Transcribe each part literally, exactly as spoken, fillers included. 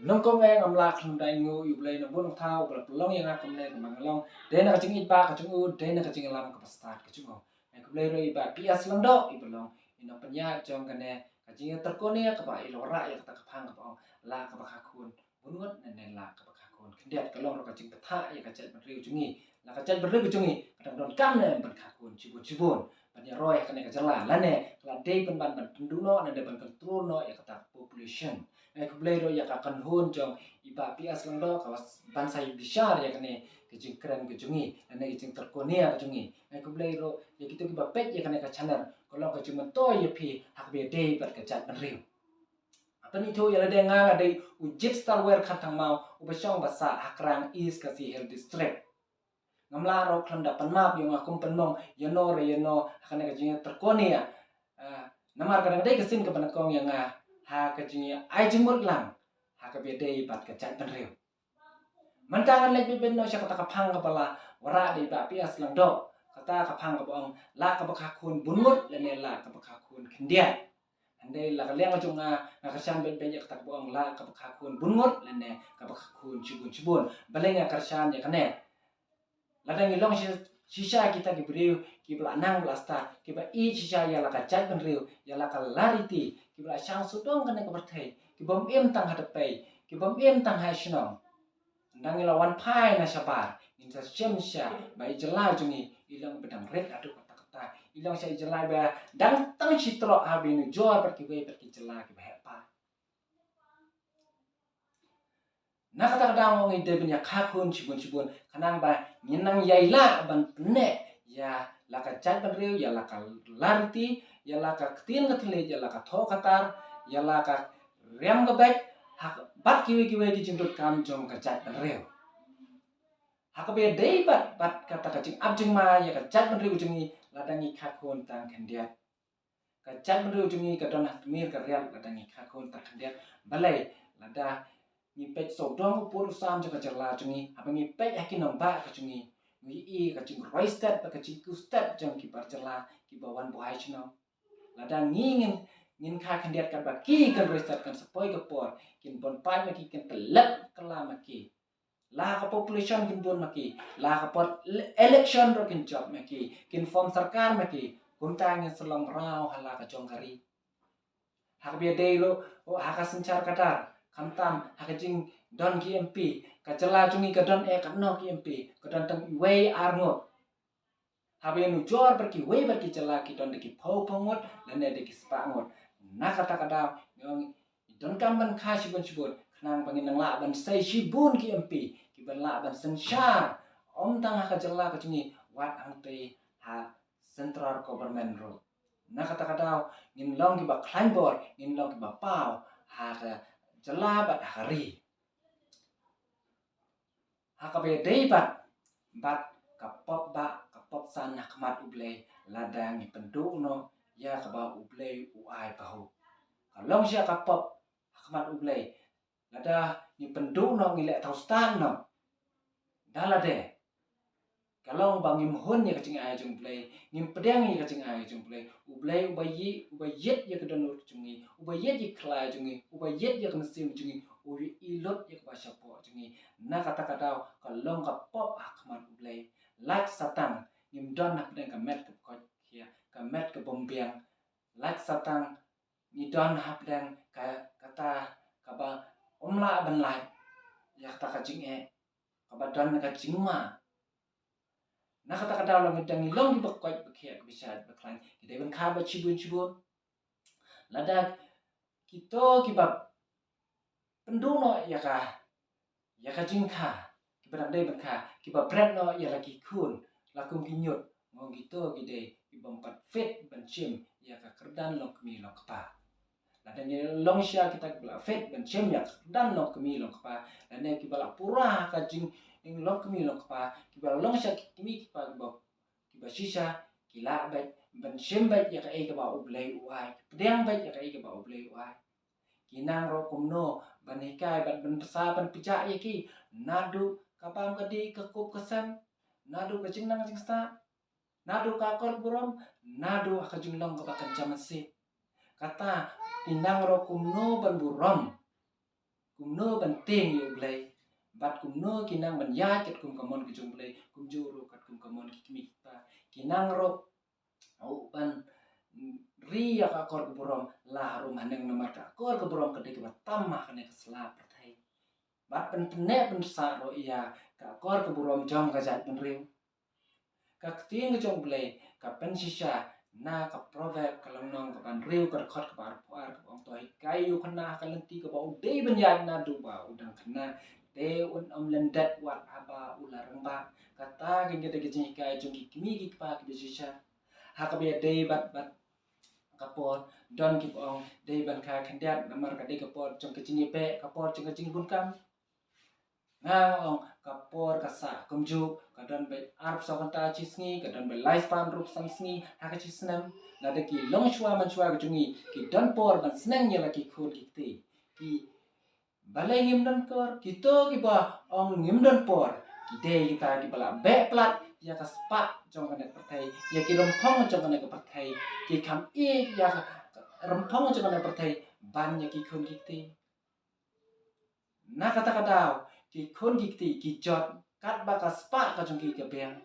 Nongkong eh ngam lah khlem da ainguh ïa U Blei na bun thaw, U Blei pynlong ïa nga kumne kumba nga long. Dei na ka jingïeit ba ka jong u, dei na ka jingïalam kaba stad ka jong u. Nga khublei ruh ïa i Bah P S Lyngdoh iba long i nongpynïaid jong kane ka jingïatrikone kaba i la wanrah ïa kata ka phang kaba ong lah kaba kha khun bun ngut ne ne lah kaba kha khun khyndiat, ka long ruh ka jingbthah ïa ka jaitbynriew jong ngi. La ka jaitbynriew jong ngi ka dang donkam ne em ban kha khun shibun shibun ban ïaroi ha kane ka jylla lane ka la dei pynban ban pynduh noh ne dei ban control noh ïa kata ka population. Nga khublei ruh ïa ka kynhun jong i Bah P S Lyngdoh kaba ban sa ïa bishar ïa kane ka jingkren ka jong ngi lane ka jingïatrikone ka jong ngi. Nga khublei ruh ïa kito kiba peit ïa kane ka channel, ka long ka jingmyntoi ïa phi ha kaba ïadei bad ka jaitbynriew. Pynithuh ïa lade, nga nga dei u Jitstarware Kharthangmaw uba shong ba sah ha Krang, East Khasi Hills District. Ngam lah ruh khlem da pan map ïa nga kum pynmong ïa no re ïa no ha kane ka jingïatrikone. Ah, namar ka dang dei ka sien kaba nyngkong ïa nga ha ka jingïa ai jingmut lang ha kaba ïadei bad ka jaitbynriew. Mynta ngan leit beit beit noh sha kata ka phang kaba la wanrah da i Bah P S Lyngdoh, kata ka phang kaba ong lah kaba kha khun bun ngut lane lah kaba kha khun khyndiat. Hynrei la ka liang ka jong nga, nga kyrshan beit beit ïa kata kaba ong lah kaba kha khun bun ngut lane kaba kha khun shibun shibun. Balei nga kyrshan ïa kane? Lada ngi long shi-, shisha kita ki briew kiba la nang ba la stad, kiba ïeit shisha ïa la ka jaitbynriew, ïa la ka lariti, kiba la shang sawdong kane ka pyrthei, kibym im tang ha dapei, kibym im tang ha shnong. Ynda ngi la wan phai na shabar, ngin sa shem shisha ba i jylla jong ngi i long ba dang rit haduh katta katta, i long shisha i jylla ba dang tang shi trok haba ïanujor bad kiwei pat ki jylla kiba heh pat. Na kata ka daw ngi dei ban ïa kha khun shibun shibun khnang ba ngin nang ïai lah ban pynneh ïa la ka jaitbynriew, ïa la ka lariti, ïa la ka ktien ka thylliej, ïa la ka thoh ka tar, ïa la ka riam ka beit, ha bad kiwei kiwei ki jingdonkam jong ka jaitbynriew. Ha kaba ïadei bad, bad kata ka jingap jingma ïa ka jaitbynriew jong ngi, lada ngi kha khun tang khyndiat, ka jaitbynriew jong ngi ka don ha tmier ka riat lada ngi kha khun tang khyndiat. Balei? Lada ngi peit sawdong u pud u sam jong ka jylla jong ngi, haba ngi peit ha ki nongbah ka jong ngi, ngi ïohi ka jingroi stet bad ka jingkiew stet jong ki bar jylla kiba wan buhai shnong. Lada ngi ngin, ngin kha khyndiat katba ki kin roi stet, kan sa poi ka por kin bun paid ma ki, kin tylep kylla ma ki. La ka population kin bun ma ki, la ka por ele-, election ruh kin jop ma ki, kin form sorkar ma ki. Kumta ngin sa long raw ha la ka jong ka ri. Ha kaba ïadei ruh, oh, ha ka synshar ka dar, khamtam ha ka jingdon ki M P, ka jylla jong ngi ka don eh katno ki M P? Ka don tang iwei ar ngut. Haba ïanujor bad kiwei bad ki jylla ki don da ki phew phew ngut lane da ki spah ngut. Na kata ka daw ngi ong ngi donkam ban kha shibun shibun khnang ba ngin nang lah ban sei shibun ki M P kiban lah ban synshar, ym tang ha ka jylla ka jong ngi, wat hangtei ha central government ruh. Na kata ka daw ngin long kiba khlaiñ bor, ngin long kiba paw ha ka jylla bad ha ka ri. Ha kaba ïadei bad, bad ka pop ba, ka pop san ha khmat U Blei, lada ngi pynduh noh ïa kaba U Blei u ai pahuh. Ka long shisha ka pop ha khmat U Blei lada ngi pynduh noh, ngi leh thaw stad noh. Da lade ka long ba ngim hun ïa ka jingai jong U Blei, ngim pdiang ïa ka jingai jong U Blei. U Blei uba ïeit, uba ïeit ïa ka dohnud jong ngi, uba ïeit ïa ka khlai jong ngi, uba ïeit ïa ka mynsiem jong ngi, u ïohi lut ïa kaba shapoh jong ngi. Na kata ka daw ka long ka pop ha khmat U Blei. Lait satang ngim don hapdeng ka met ka koit khia, ka met ka bym biang. Lait satang ngi don hapdeng ka, kata kaba ym lah ban lait ïa kata ka jingeh, kaba don ka jingma. Na kata ka daw la ngi dang ngi long kiba koit ba khiah, kiba shait ba khlaiñ, ngi dei ban kha bad shibun shibun. Lada kito kiba pynduh noh ïa ka, ïa ka jingkha, kiba dang dei ban kha, kiba bret noh ïa la ki khun la kum ki ñiut, nga ong kito ki dei ki bym pat fit ban shim ïa ka kyrdan longkmie longkpa. Lada ngi long shisha kita kiba la fit ban shim ïa ka kyrdan longkmie longkpa, lane kiba la pura ka jing, jing longkmie longkpa, kiba la long shisha ki kmie ki kpa kiba, kiba shisha ki lah beit ban shim beit ïa kaei kaba U Blei u ai, ki pdiang beit ïa kaei kaba U Blei u ai. Ki nang ruh kumno ban hikai bad ban pynsa ban pynjah ïa ki, naduh ka bam ka dih, ka kup ka sem, naduh ka jingnang jingstad, naduh ka akor burom, naduh ha ka jinglong kaba kynja mynsiem. Kata ki nang ruh kumno ban burom. kumno ban tieng ïa U Blei, bad kumno ki nang ban ïaid katkum ka mon ka jong U Blei, kumjuh ruh katkum ka mon ki kmie ki kpa. Ki nang ruh, oh, ban ri ïa ka akor ka burom la harum haneng, namar ka akor ka burom ka dei kaba tam ha kane ka sla pyrthei. Bad ban pynneh pynsah ruh ïa ka akor ka burom jong ka jaitbynriew. Ka ktien ka jong U Blei ka pynshisha na ka Proverb ka lynnong kaba hynriew ka dkhot kaba arphew ar kaba ong, to hikai ïa u khynnah ha ka lynti kaba u dei ban ïaid naduh ba u dang khynnah, te un ym lyndet wat haba u la rangbah. Kata ka dei ka jinghikai jong ki kmie ki kpa kiba shisha. Ha kaba ïadei bad, bad ka por, don kiba ong dei ban kha khyndiat namar ka dei ka por jong ka jingïabeh, ka por jong ka jingbun kam. Nga ong ka por ka sah kumjuh, ka don beit arphew saw kynta shi sngi, ka don beit lai spah hynriew phew san sngi ha ka shi snem. Lada ki longshuwa manshuwa ka jong ngi ki don por ban sneng ïa la ki khun ki kti, ki balei ngim don por? Kito kiba ong ngim don por ki dei kita kiba la beh palat ïa ka spah jong kane ka pyrthei, ïa ki rymphong jong kane ka pyrthei, ki kham ïeit ïa ka rymphong jong kane ka pyrthei ban ïa ki khun ki kti. Na kata ka daw ki khun ki kti ki jot katba ka spah ka jong ki ka biang.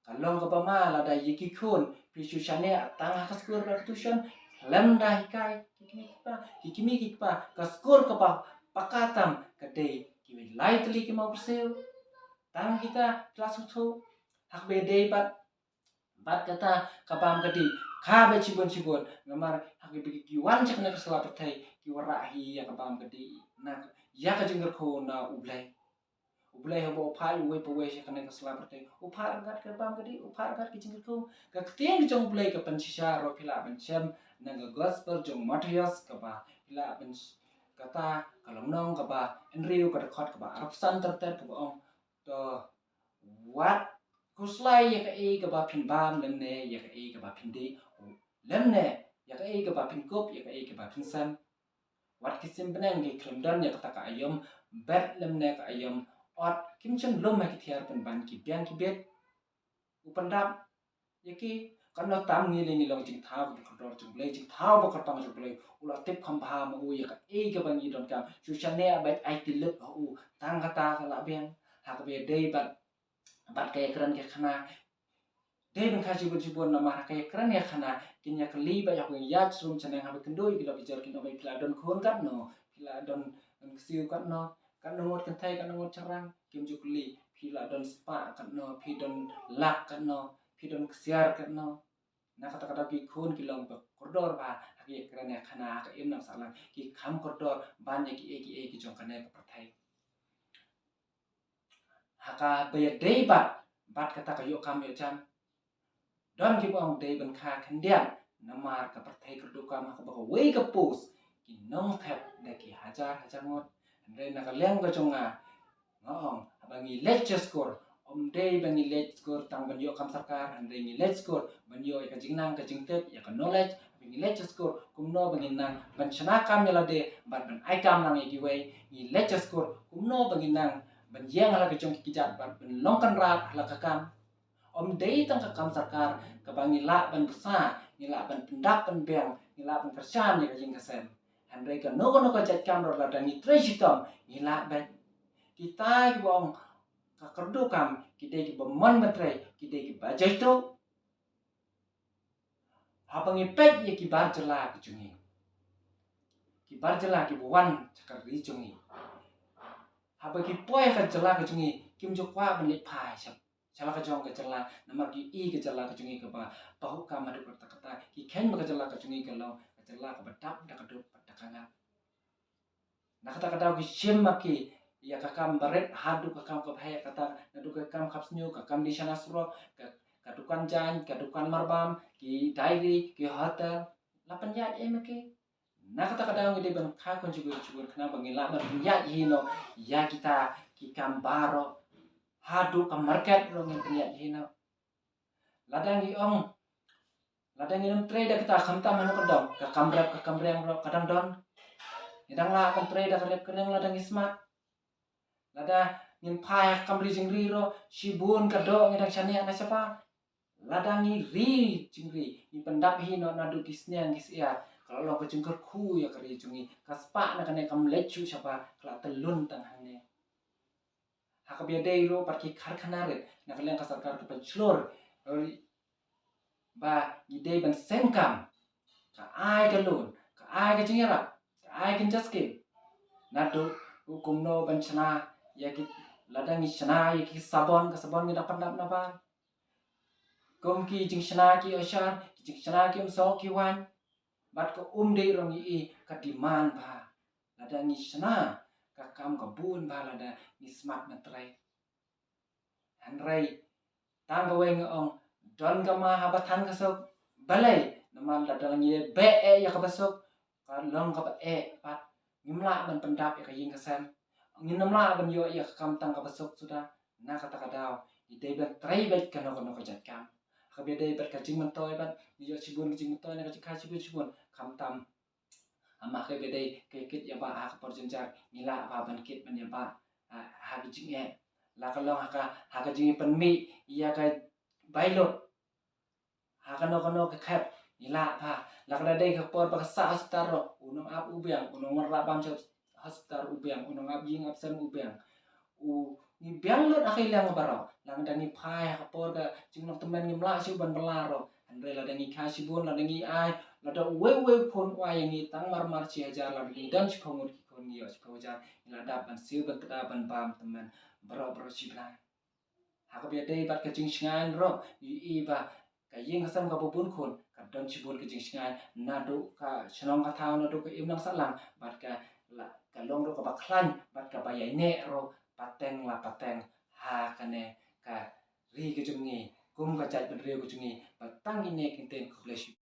Ka long kaba ma lada ïa ki khun phi shu shaniah tang ha ka skul bad ka tuition, khlem da hikai ki kmie ki kpa, ki kmie ki kpa, ka skul kaba paka tam ka dei kiwei lai tylli ki mawbyrsiew. Tang kita klas uthuh. Ha kaba ïadei bad, bad kata ka bam ka dih ka beit shibun shibun, namar ha kaba ki wan sha kane ka sla pyrthei ki wanrah hi ïa ka bam ka dih, na ïa ka jingkyrkhu na U Blei. U Blei haba u phah ïa uwei pa uwei sha kane ka sla pyrthei, u phah ryngkat ka bam ka dih, u phah ryngkat ka jingkyrkhu. Ka ktien ka jong U Blei ka pynshisha ruh, phi lah ban shem na ka gospel jong Mathaios kaba, phi lah ban sh-, kata ka lynnong kaba hynriew ka dkhot kaba arphew san ter ter kaba ong, to wat khuslai ïa kaei kaba phin bam lymne ïa kaei kaba phin dih, lymne ïa kaei kaba phin kup, ïa kaei kaba phin sem. Wat ki sim bneng ki khlem don ïa kata ka aïom bet lymne ka aïom ot, kim shym lum ha ki thiar pynban ki biang ki bit. U pyndap ïa ki, katno tam ngi lei ngi long jingthaw ba kordor jong U Blei, jingthaw ba kyrpang jong U Blei, u la tip kham bha ma u ïa kaei kaba ngi donkam. Shu shaniah beit ai tylli ha u, tang kata ka la biang. Ha kaba ïadei bad, bad ka ïakren ka ïakhana, dei ban kha shibun shibun namar ha ka ïakren ïakhana kin ïakylli beit ha ka ïaid sum shaneng, haba kynduh ïa ki lok ki jor kin ong beit, phi la don khun katno, phi la don, don ksiew katno, katno ngut kynthei, katno ngut shynrang, kim ju kylli phi la don spah katno, phi don lak katno, phi don ksiar katno. Na kata ka daw ki khun ki long ba kordor bha ha ka ïakren ïakhana, ha ka im nang sahlang, ki kham kordor ban ïa kiei kiei ki jong kane ka pyrthei. Ha kaba ïadei bad, bad kata ka ïoh kam ïoh jam, don kiba ong dei ban kha khyndiat namar ka pyrthei kyrduh kam ha kaba kawei ka post ki nongthep da ki hajar hajar ngut. Hynrei na ka liang ka jong nga, nga ong haba ngi leit sha skul, ym dei ba ngi leit skul tang ban ïoh kam sorkar, hynrei ngi leit skul ban ïoh ïa ka jingnang ka jingtip, ïa ka knowledge. Haba ngi leit sha skul, kumno ba ngin nang ban shna kam ïa lade bad ban ai kam lang ïa kiwei. Ngi leit sha skul kumno ba ngin nang ban ïeng ha la ka jong ki kjat bad ban long kynrad ha la ka kam. Ym dei tang ka kam sorkar kaba ngi lah ban bsa, ngi lah ban pyndap pynbiang, ngi lah ban kyrshan ïa ka ïing ka sem. Hynrei kano kano ka jait kam ruh lada ngi trei shitom ngi lah beit. Kita kiba ong ka kyrduh kam ki dei kiba mon ban trei, ki dei kiba jaituh. Haba ngi peit ïa ki bar jylla ki jong ngi, ki bar jylla kiba wan sha ka ri jong ngi, haba ki poi ha ka jylla ka jong ngi kim ju kwah ban leit phai sha, sha la ka jong ka jylla, namar ki i ka jylla ka jong ngi kaba pahuh kam haduh katta katta, ki kheiñ ba ka jylla ka jong ngi ka long ka jylla kaba dap da ka duk bad da ka ngap. Na kata ka daw ki shim ma ki ïa ka kam barit haduh ka kam kaba heh, kata naduh ka kam khapsniew, ka kam die shana surok, ka, ka dukan jaiñ, ka dukan marbam, ki dairy, ki hotel. La pynïaid ei ma ki? Na kata ka daw ngi dei ban kha khun shibun shibun khnang ba ngin lah ban pynïaid hi noh ïa kita ki kam baroh. Haduh ka market ruh ngin pynïaid hi noh. Lada ngi ong, lada ngin ym trei da kita, khamtam hano ka dong, ka kam rep ka kam riang ruh ka dang don. Ngi dang lah ban trei da ka rep ka riang lada ngi smat. Lada ngin phai ha ka kam ri jingri ruh, shibun ka doh ngi dang shaniah na shaphrang. Lada ngi ri jingri, ngi pyndap hi noh naduh ki sniang ki syiar, ka la long ka jingkyrkhu ïa ka ri jong ngi. Ka spah na kane kam leit shuh shabar, ka la tyllun tang hangne. Ha kaba ïadei ruh bad ki karkhana rit na ka liang ka sorkar ka pynshlur ba ngi dei ban seng kam, ka ai ka loan, ka ai ka jingïarap, ka ai ka jingïaseng. Naduh kumno ban shna ïa ki, lada ngi shna ïa ki sabon, ka sabon ngi da pyndap nabar. Kum ki jingshna ki ïashar, ki jingshna ki umsoh ki waiñ. Bad ka um dei ruh ngi i ka demand bha. Lada ngi shna ka kam ka bun bha lada ngi smat ban trei. Hynrei tang kawei nga ong, don ka ma haba than ka suk. Balei? Namar lada ngi beh eh ïa kaba suk, ka long kaba eh pat. Ngim lah ban pyndap ïa ka ïing ka sem. Ngim lah ban ïoh ïa ka kam tang kaba suk suda. Na kata ka daw ngi dei ban trei beit kano kano ka jait kam. Kaba ïadei bad ka jingmyntoi bad ngi ïoh shibun ka jingmyntoi na ka jingkha shibun shibun. Khamtam ha ma kaba ïadei ka kit ïa ba ha ka por jynjar ngi lah ba ban kit ban ïa ba ha, ha ka jingeh. La ka long ha ka, ha ka jingpynmih ïa ka ballot. Ha kano kano ka khep ngi lah ba, la ka da dei ka por ba ka sah hospital ruh, u nongap u biang, u nongwanrah bam sha hospital u biang, u nongap ïing ap sem u biang. U, ngi biang lut ha ka liang baroh. La ka da ngi phai ha ka por ka jinglong tymmen ngim lah shuh ban bylla ruh. Hynrei lada ngi kha shibun, lada ngi ai, lada uwei uwei u khun u ai ïa ngi tang marmar shi hajar, lada ngi don shiphew ngut ki khun ngi ïoh shiphew hajar, ngi la dap ban siew ban tda ban bam tymmen baroh baroh shi bnai. Ha kaba ïadei bad ka jingshngaiñ ruh ngi i ba ka ïing ka sem kaba bun khun ka don shibun ka jingshngaiñ, naduh ka shnong ka thaw, naduh ka imlang sahlang, bad ka la, ka long ruh kaba khlaiñ bad kaba ïaineh ruh pateng la pateng ha kane ka ri ka jong ngi, kum ka jaitbynriew ka jong ngi. Bad tang kine ki ktien, khublei shibun.